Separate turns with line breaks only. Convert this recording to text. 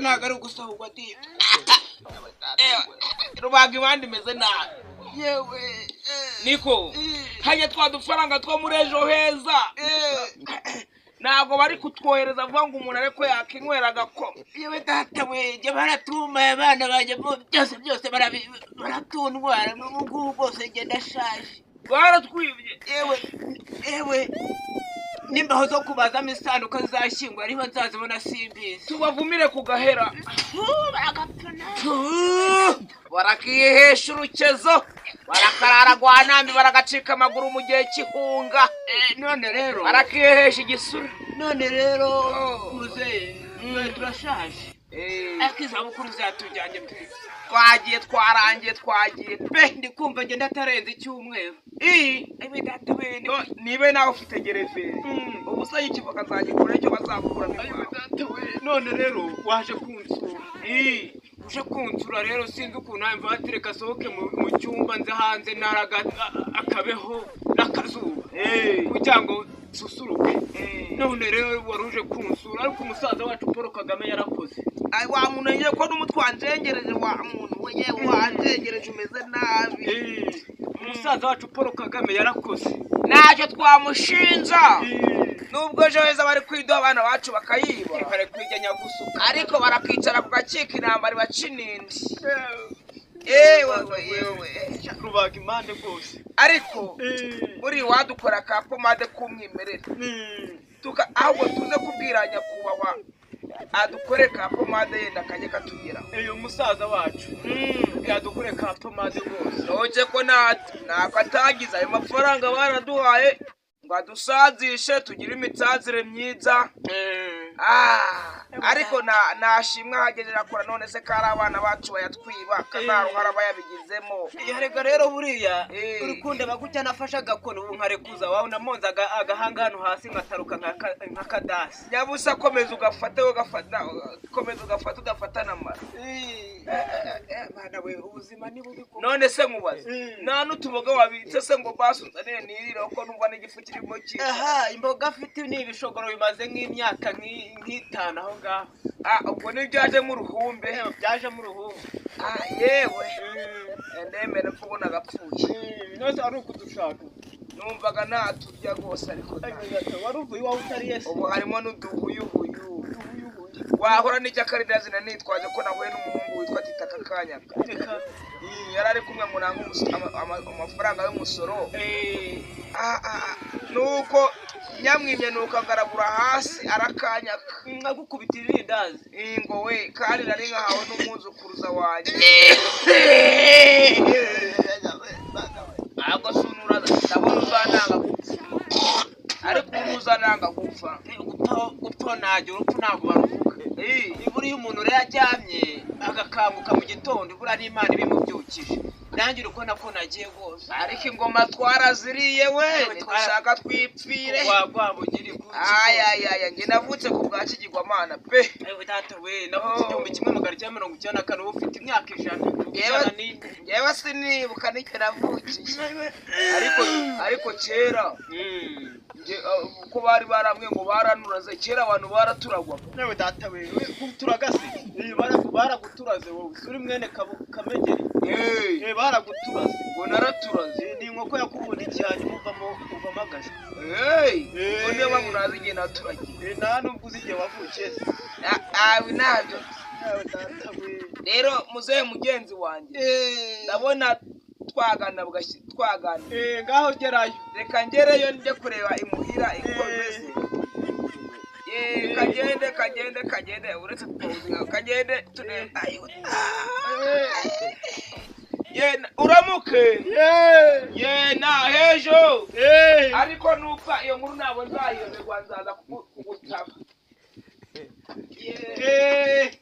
Ntabwo ari ugusahurwa di.
Rubaga ibandi imeze nabi.
Yewe.
Niko hajya twa dufaranga two muri Ejo Heza ntabwo bari kutwohereza vuba ngo umuntu areko yakinywera agakoma.
Yewe data we, jye baratumaye abana banjye byose byose baratundwara n'ubu ngubu rwose njye ndashaje.
Baratwibye.
Yewe yewe, n'imbaho zo kubazamo isanduka zizashyingura ariho nzazibona simbizi.
Tubavumire ku gahera.
Baragapfana.
Barakihesha urukezo, barakarara gwanambi, baragacika amaguru mu gihe cy'ihunga.
None rero
Barakihesha igisura.
None rero
Oh.
muzehe, turashaje ariko izabukuru zatujyanye pe.
Twagiye, twarangiye, twagiye pe.
Ndi kumva ngenda atarenze icyumweru.
Iyi
Ewe data we,
nibe nawe ufite gereveri, ubu se y'ikivoka nzagikura icyo bazakuramo
Ayiwe
iwawe.
data we, none rero waje kunsura. Uje kunsura rero, sinzi ukuntu nawe mva reka asohoke mu cyumba nze hanze naraga akabeho n'akazuba kugira ngo nsusuruke. None rero wari uje kunsura, ariko umusaza wacu Paul Kagame yarakoze.
Ay, wa muntu ngiye ko n'umutwe wanjengereje, wa muntu we, yewe wanjengereje umeze nabi.
Umusaza wacu Paul Kagame yarakoze.
Ntacyo twamushinja nubwo Ejo Heza bari kwiduha abana bacu bakayiba.
Bari kwijya nyagusuka.
Ariko barakicara ku gakika intambara ibaca inindi, yewe yewe.
Rubaga impande rwose.
Ariko buri wadukora ka pomade k'umwimerere tuka ahubwo tuze kubwira nyakubahwa adukore ka pomade yenda kajye katugeraho.
Uyu musaza wacu yadukore ka pomade rwose.
Ntoke ko ntako atagize ayo mafaranga baraduhaye ngo adusazishe tugire imitsanzire myiza. Ah, ariko nashimwe ahagejeje akora. None se ko ari abana bacu bayatwiba kazaruhara bayabigizemo?
Yarega rero buriya
Eh.
uri kundeba gutya, nafashe agakoni ubu nkarekuza wawe namonze agahanga hano hasi nkataruka nk'akadasi.
Nyabusa komeza ugafate, ugafata, komeza ugafate, udafatana amara.
Bana we, ubuzima ni bubi koko.
None se nkubaze, nta n'utuboga wabitse se ngo basunzanire nirire ko numva n'igifu kirimo kiza?
Aha imboga afite ni ibishogoro bimaze nk'imyaka nk'itanu aho ngaho.
Ah, ubwo ntibyajemo uruhumbe?
Byajemo uruhumbu.
Ah, yewe, ndemera ko ubona agapfuye.
None ari ukudushaka.
Numvaga naturya rwose ariko
Wari uvuye iwawe utariye se?
Ubu harimo n'uduhuyuhuyu wahora n'icyo na nitwaje ko nahuye n'umuhungu witwa Tita Kakanyaka.
Reka.
Yari ari kumwe ngo nange amafaranga y'umusoro. Ah, ah, nuko nyamwimye nuko agaragura hasi arakanyaka.
Nkagukubita irindazi.
Ingo we, kandi nari nkahawe n'umwuzukuruza wanjye. Ntabwo sunura, ndabona uzananga gupfa, ariko ubu uzananga gupfa.
Gupfa ntajya, urupfu ntabwo baruvuga. Ibura iyo umuntu rero aryamye agakanguka mu gitondo, ibura n'Imana ibimubyukije. Nanjye uri kubona ko nagiye rwose.
Ariko ingoma twaraziriye we.
Yewe,
Ntidushaka twipfire.
Rwabugiri kuki?
Ayayaya, njye navutse ku bwa kigirwamana pe.
Ewe data we, navutse 1994, ubu ufite imyaka 100.
Yewe.
104.
Njyewe sinibuka n'icyo navukiye, ariko kera njye, uko bari barambwiye ngo baranuraze, kera abantu baraturagwaga.
Yewe data we, turagase. Baraguturaze wowe uri mwene Kamegeri. Baraguturaze.
Ngo naraturaze?
Ni inkoko yakubundikiye hanyuma uvamo agashwi.
Hey, ngo niyo mpamvu nazi igihe naturagiye.
Nta nubwo uzi igihe wavukiye se?
Awe ntabyo.
Yewe data we.
Rero muzehe mugenzi wanjye, ndabona twagana bugashyi twagana.
Ngaho gerayo.
Reka ngereyo njye kureba imuhira uko bimeze. Kagende kagende kagende, uretse pawuzi, kagende turebe. Ayiwe. Ye, uramuke. Ye, na hejo. Ariko nupfa iyo nkuru ntabwo nzayiyoberwa, nzaza kugutaba. Ye.